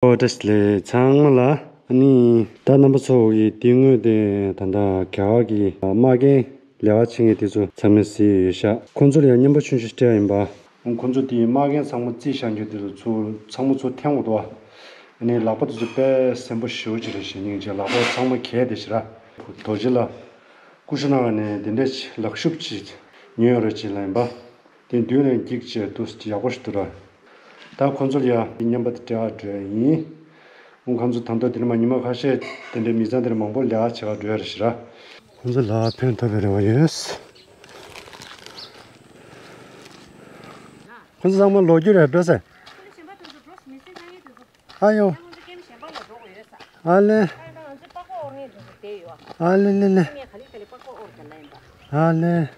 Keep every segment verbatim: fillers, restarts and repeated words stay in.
ཨོ་བཀྲ་ཤིས་བདེ་ལེགས་ཚང་མ་ལ། ཨ་ནི་ད་རྣམ་པ་ཚོ་གི་དེ་སྔོན་དེ་ད་ལྟ་རྒྱ་གར་གྱི་དམག་རྒན་ལས་ཀ་བྱེད་མཁན་དེ་ཚོ་ཚང་མས་གཟིགས་ཡོད་ཤག་ཁོང་ཚོ་ལ་ཡང་རྔན་པ་ཆུང་ཆུང་ཞིག་སྤྲད་ཡིན་པ། ཁོང་ཚོ་དེ་དམག་རྒན་ཚང་མ་རྩིས་བཞག་རྒྱུ་དེ་ཚོ་ཚང་མ་ཚུར་འཐེན་དགོས་འདུག་ཨ་ནི་ལག་པ་དེ་ཚོ་དཔེ་སེམས་པོ་ཞེ་པོ་ཅིག་རེད་ཞེས་སྙིང་རྗེ། ལག་པ་ཚང་མ་གས་བསྡད་ཤག་ར། རྡོ་རྗེ་ལ་ཀུ་ཤུ་ནང་ནས་དེ་འདྲ་ཅིག་ལག་ཤུབས་ཅིག་ཉོས་ཡོད་རེད་ཅེས་ལབ་ཡིན་པ། དེ་མདུན་ནས་འགྱིག་བྱས་འདུག་ཡག་པོ་ཞིག་འདུག་ར། ད་ཁོ་ཚོ་ལ་ཡ་རྔན་པ་དེ་སྤྲད་འགྲོ་ཡ་ཡིན། ཁོང་ཁ་ཚོ་ད་ལྟ་དེ་ནས་མ་ཉི་མ་ཁ་ཤས་དེ་འདྲའི་མི་ཚང་དེ་ནས་མང་པོ་ལས་ཀ་བྱེད་ག་འགྲོ་ཡ་རེད་ཤག་ར། ཁོ་ཚོ་ལ་ཕན་ཐོགས་པའི་རེ་བ་ཡོད། ཁོ་ཚོ་ཚང་མ་ལོ་རྒྱུས་རེད་འགྲོ་ཟེར། ཨ་ཡོ། ཨ་ལེ། ཨ་ལེ་ལེ་ལེ། ཨ་ལེ།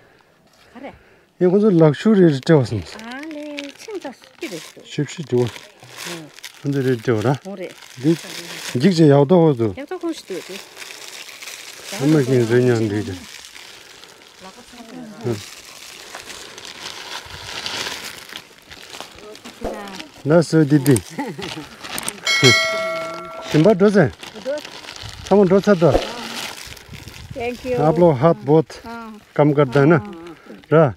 ཡང་ཁོ་ཚོ་ལག་ཤུབས་རེ་རེ་སྤྲད་པ་སོང་། ཨ་ལེ་ཆིང་ཙག་སུ་ཅི་རེད་ཤུ། ཤུབས་ཤུབས་འདྲ་བོ། ཁོ་ཚོ་རེ་སྤྲད་པ་ར། འོ་རེད། འདི་འགྱིག་ཅིག་ཡག་ཏོག་འོ་འདུག་ཡག་ཏོག་ཁོང་ཞིག་འདུག་དེ། ཨ་མ་ཀིན་རེ་ཉང་འདི་རེད། ལགས་སོ་དི་དི། ཞིམ་པ་འགྲོ་ཟེར། ཚང་མ་འགྲོ་ཚར་དོ། Thank you. आप लोग हाथ बहुत काम करता है ना? रहा।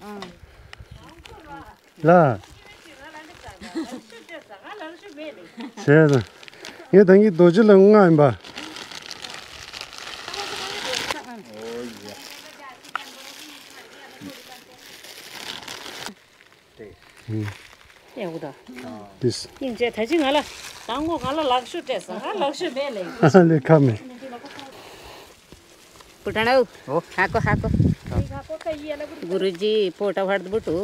ལ། བྱས་ཙང་། ངས་ད་གིན་རྡོ་རྗེ་ལ་མངགས་ཡིན་པ། ཡག་པོ་འདུག་དིས། སྙིང་རྗེ། ད་ཅི་ང་ལ་དང་པོ་ང་ལ་ལག་ཤུབས་སྤྲད་སོང་། ང་ལག་ཤུབས་མེད་ལེ། ལས་ཁ་མེད། पुटना हो। हाको हाको। गुरुजी पोटा फाड़ बुटू।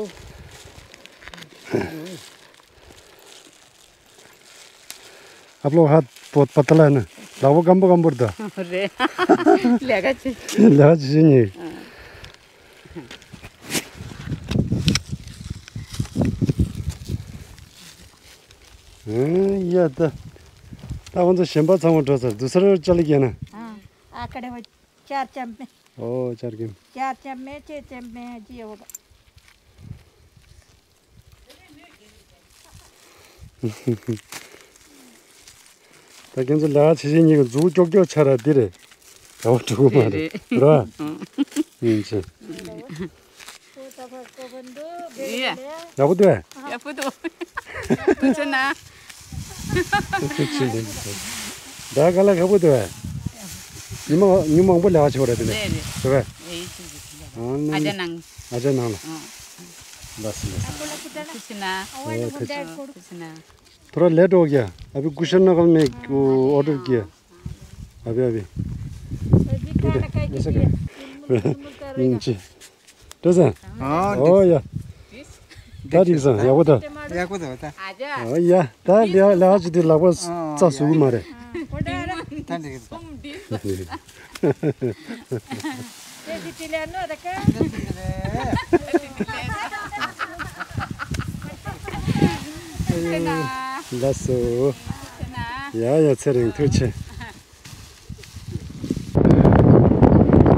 आप लोग हाथ बहुत पतला है ना। लाओ गंबो गंबो दा। अरे। लेगा ची। लेगा ची नहीं। ཡ་ད། ད་ང་ཚོ་གཞན་པ་ཚང་མ་འགྲོ་ཚར། དུ་སར་ཅ་ལག་ཡིན་ན། हाँ, आकड़े वो चार चम्मे। ཨོ་ཅར་གིམ། चार चम्मे, छह चम्मे जी होगा। ད་ཁྱེད་ཚོ་ལ་ཆེ་ཆེ་གཉིས་ཀྱི་མཛུབ་ཀྱོག་ཀྱོག་ཆ་ར་འདི་རེད། ར་བ་འགྲོ་གི་མ་རེད། རེད། ར། ཡིན་ཆེ། ཡ། ཡག་པོ་འདུག་ཨེ། ཡག་པོ་འདུག་ཡག་པོ་འདུག་ཟེར་ན། ད་ག་ལ་ཡག་པོ་འདུག་ཨེ། ཉི་མ་ཉི་མ་མང་པོ་ལས་ཀ་བྱེད་པ་རེད་དེ་ནས། རེད་རེད། རེད་བས། ཨེ་ཡིན་ཆེ་ཆེ། ཨ་ནི། ཨ་ཅག་ནང་། ཨ་ཅག་ནང་ལ། ཨ། ལགས་སོ་ལགས་སོ། ཐུགས་རྗེ་གནང་། ཨོ་ཐུགས་རྗེ་གནང་། ཐུགས་རྗེ་གནང་། थोड़ा लेट हो गया। अभी कुशनगर में वो ऑर्डर किया। अभी, अभी। ऐसे कर। ཡིན་ཅི། འགྲོ་ཟེར། ཨོ་ཡ། ད་འགྲིག་སོང་། ཡག་པོ་ད། ཡག་པོ་ད་ད། ཨོ་ཡ། ད་ལས་ལས་ཅི་དེ་ལག་པ་རྩ་ཟུག་གི་མ་རེད། ད་འགྲིག་ལགས་སོ། ཡ་ཡ་ཚེ་རིང་ཐུགས་རྗེ་ཆེ།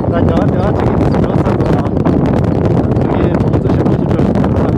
ད་རྒྱ་གར་རྒྱ་གར་ཅིག་གིས་འགྲོ་ཚར་འདུག་ཨ། ང་ཚོ་གི་ཁོང་ཚོ་ཞིབ་ཕྲ་ཚོ་འགྲོ་ཚར་འདུག་ཨ།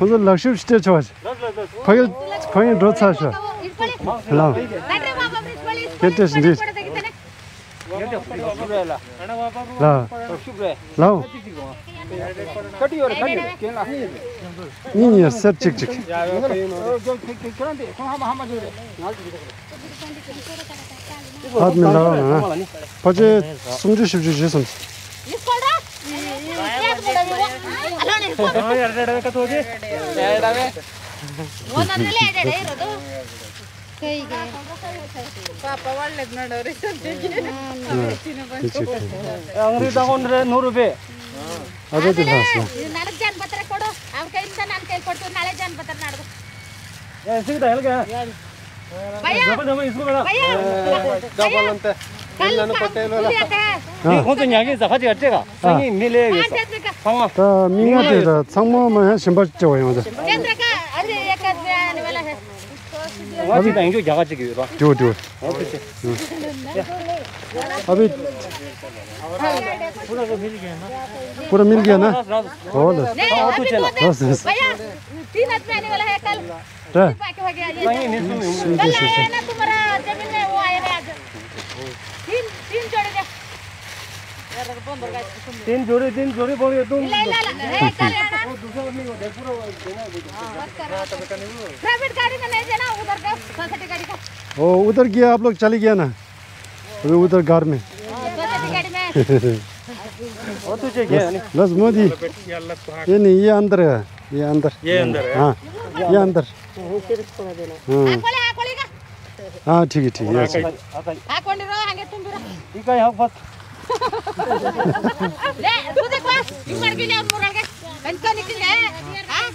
ཁོང་ཚོ་ལག་ཤུབས་ཤིག་སྤྲད་ཆོག་པ། ཕ་གི་ཕ་གི་འགྲོ་ཚར་ཤག་ལ། སྐད་སྤྲད་ཤིག་འདི། ལ། ལའོ། གཉིས་གཉིས་སེར་གཅིག་གཅིག་ཧད་མི་ལའོ་ན། ཕ་ཆེ་སུམ་ཅུ་བཞི་བཅུ་ཞེ་སུམ་ཅུ། अंग्रेज दागोन रे नूर रुपये। अरे दिल हंसना। नाले जान पत्र पढ़ो, और कहीं से नाम कहीं पढ़ तो नाले जान पत्र नाड़ दो। ऐसे ही डाल गया। भैया, भैया, भैया, कल ना, ཁོང་ཚོ་ཉག་གི་ཟ་ཁ་ཅིག་སྤྲད་ག་ཁོང་གཉིས་མི་ལས་ཡོད་ས་ཚང་མ། ད་མི་ལྔ་དེ་ད་ཚང་མ་མ་ཡང་གཞན་པ་སྤྲད་པ་ཡོང་ད། चंद्र का अरे एक आदमी आने वाला है। ང་ཅིག་དང་ཡིན་ཅོག་རྒྱ་གར་ཅིག་ཡོད་རོ། ཏུ་ཏུ། अभी पूरा मिल गया ना? हो ले। नहीं, अभी दो दिन। बस, बस। भैया, तीन आदमी आने वाला है कल। हाँ। बाकी हो गया ये। कल आया ना तुम्हारा जमीन में, वो आया ना आज। तीन, तीन जोड़े दे। तीन जोड़ी, तीन जोड़ी बोल रहे तुम। ले, ले, ले, ले, ले, ले। वो दूसरा आदमी को दे, पूरा वो देना है, देखो। प्राइवेट गाड़ी में नहीं देना, उधर का सोसाइटी गाड़ी का। ओ, उधर गया, आप लोग चले गया ना? अभी उधर घर में। सोसाइटी गाड़ी में। वो तुझे क्या है? बस, बस मोदी। ये नहीं, ये अंदर है, ये अंदर। ये अंदर है? हाँ, ये अंदर। हाँ। हाँ, ठीक है, ठीक है, ये अच्छा। ले, तुझे पास, यू मर भी ले, मुरल के। कंचा निकल ले। हाँ?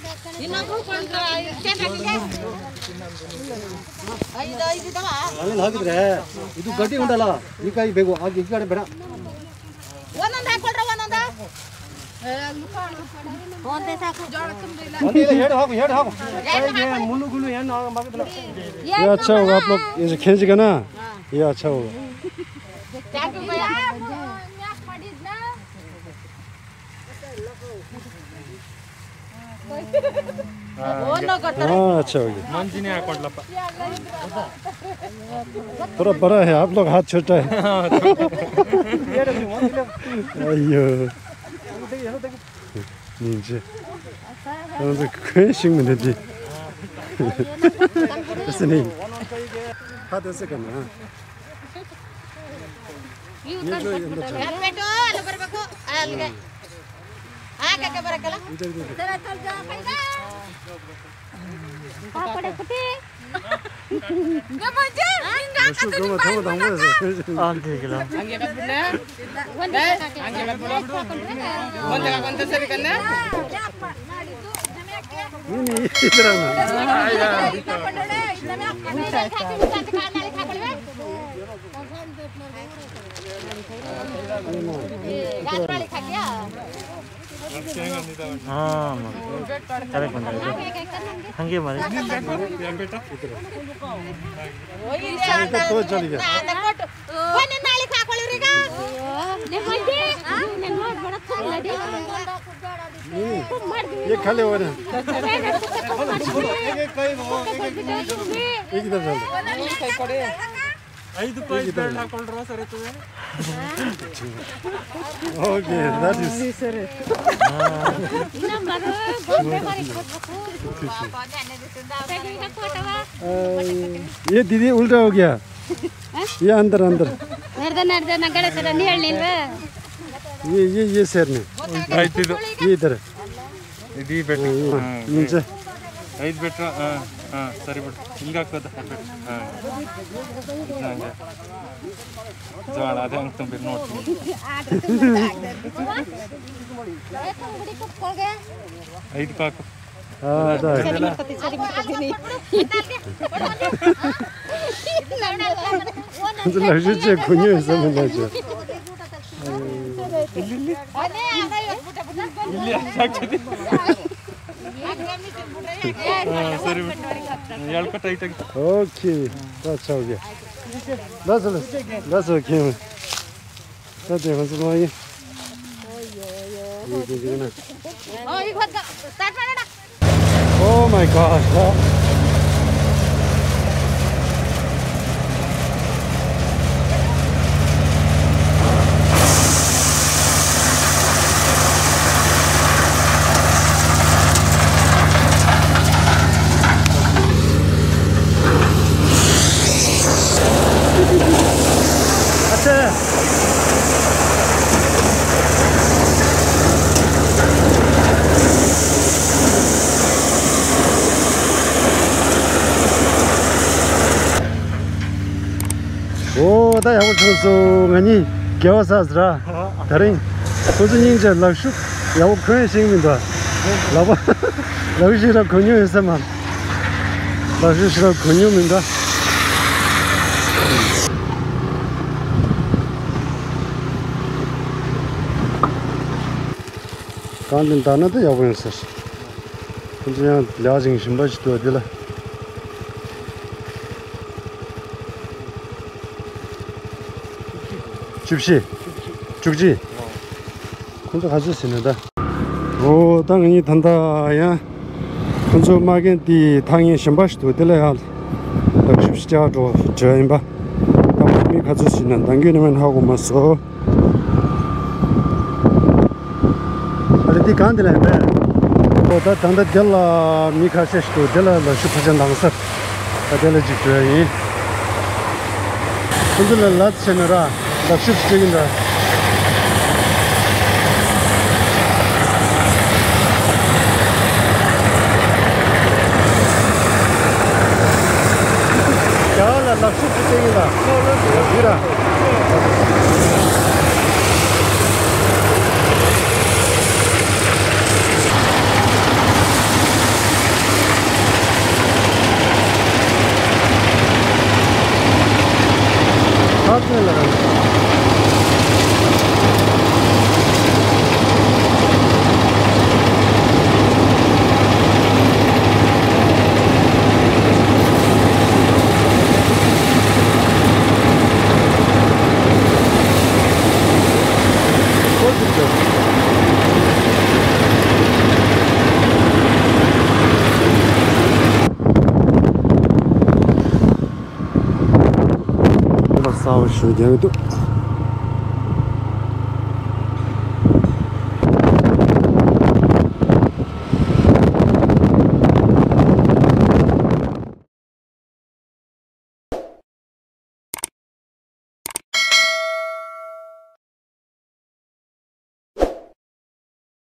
इन लोगों को कौन सा, ये क्या रखेंगे? आई दो, आई दो, हाँ। अरे, लाग रहा है। ये तो गड्डी उंडा ला। ये का ही बेगो, आगे, ये का बेड़ा। वो नंदा, खोल रहा, वो नंदा। ಒಂದೇ ಸಾಕು. ಒಂದೇ ಇಲ್ಲ, ಎರಡು ಹಾಕು, ಎರಡು ಹಾಕು. ಏ, ಮುಳ್ಳು ಗುಳ್ಳು ಏನು ಹಾಕು, ಮಗದಲ್ಲ. ये अच्छा होगा, आप लोग ये जो खींच गए ना, ये अच्छा होगा। हाँ, अच्छा हो गया। थोड़ा बड़ा है, आप लोग हाथ छोटा है। अयो। नीचे। हम तो कोई शिंग में नहीं। ऐसे नहीं। हाथ ऐसे करना, हाँ। ये तो अंदर चलो। यार बेटो, आलू पर बको, अलग। हाँ, क्या, क्या बड़ा कला? इधर, इधर, इधर। तेरा चल जा, पैसा। पापड़ कुटी। ये मुझे, हाँ, क्या रसगुल्ला करते हो? थमा, थमा, थमा। हाँ, ठीक है, ला। नहीं, नहीं, इधर आना। हाँ, माँ। अरे, कौन है? हंगे मारे। तो चल गया। ये खा ले, वो ना। एक इधर चल। ಐದು ಪಾಯಿಂಟ್ ಹಾಕೊಂಡ್ರ ಸರ್ ಇರ್ತದೆ. Okay, that is. ये दीदी उल्टा हो गया। ये अंदर, अंदर। ನಡ್ದ ನಡ್ದ ನಗಡ ಸರ ನೀ ಹೇಳಿಲ್ವ? ये, ये, ये सर ने। ಆಯ್ತು ಇದು. ये इधर. ಇದು ಬೆಟ್ಟ. ಹ್ಮ್, ಹ್ಮ್. ಐದು ಬೆಟ್ಟ. ಹಾಂ, ಹಾಂ, ಸರಿ ಬಿಡು. ಹಿಂಗೆ ಹಾಕೋದು. ಹಾಂ. ಹಂಗೆ. ಜೋಳ ಅದೇ ಹಂಗೆ ತುಂಬಿರಿ ನೋಡ್ತೀನಿ. ಐದು ಪಾಕು. हाँ, दा। चली मत कती, चली मत कती नहीं। लक्ष्य चे कुन्यो ऐसा मत लक्ष्य। ಇಲ್ಲಿ, ಆ, ಸರಿ. ಎರಡು ಕಟ್ ಐತೆ. Okay, तो अच्छा हो गया। दस, दस, दस हो गया। तो देखो, सुनो ये। ये, ये, ये ना। Oh my God. ཨོ། ད་ཡག་པོ་བྱུང་སོང་། ང་གཉིས་རྒྱལ་བ་ས་ཟེར་ར། ད་རིང་ཁོ་ཚོ་སྙིང་རྗེ། ལག་ཤུབས་ཡག་པོ་གོན་ཤེས་མི་འདུག་ལག་པ་ལག་ཤུབས་ཞེ་དྲག་གོན་མྱོང་ཡོད་ས་མ། ལག་ཤུབས་ཞེ་དྲག་གོན་མྱོང་མི་འདུག་ཨ་འདི་འདྲ་ན་ད་ཡག་པོ་ཡོང་ཟེར། ཁོང་ཚོ་ཡང་ལེགས་ཅིང་ཞིམ་པ་ཞིག་འདུག་འདི་ལ། བཅུ་བཞི། བཅུ་གཅིག། ཁོང་ཚོ་ག་ཚོད་ཟིན་ན་ད། འོ་ད་ང་གཉིས་ད་ལྟ་ཡང་ཁོང་ཚོ་མ་རྒན་དེའི་ཐག་ཉེ་ཞིམ་པ་ཞིག་འདུག་དེ་ལ་ཡང་ལག་ཤུབས་ཤིག་བཅག་འགྲོ་བྱོས་ཡིན་པ། ད་མི་ག་ཚོད་ཟིན་ན་འདང་གི་ནི་མིན་ཧ་གོ་མ་སོང་། ཨ་ལེ་འདི་གང་དེ་ལ་ཡིན་པས། འོ་ད་ད་ལྟ་དེ་ལ་མི་ཁ་ཤས་ཤིག་འདུག་དེ་ལ་ལག་ཤུབས་ཕར་ཕྱིན་བཏང་ས། ད་དེ་ལ་ཅིག་འགྲོ་ཡ་ཡིན། ཁོང་ཚོ་ལ་ལབ་བྱས་ན་ར་ལག་ཤུབས་སྤྲད་ཀྱི་འདྲ། རྒྱ་གར་ལ་ལག་ཤུབས་སྤྲད་ཀྱི་འདྲ། ཡོད་ར། ལ་གསར་པ་ཞིག་རྒྱག་གི་འདུག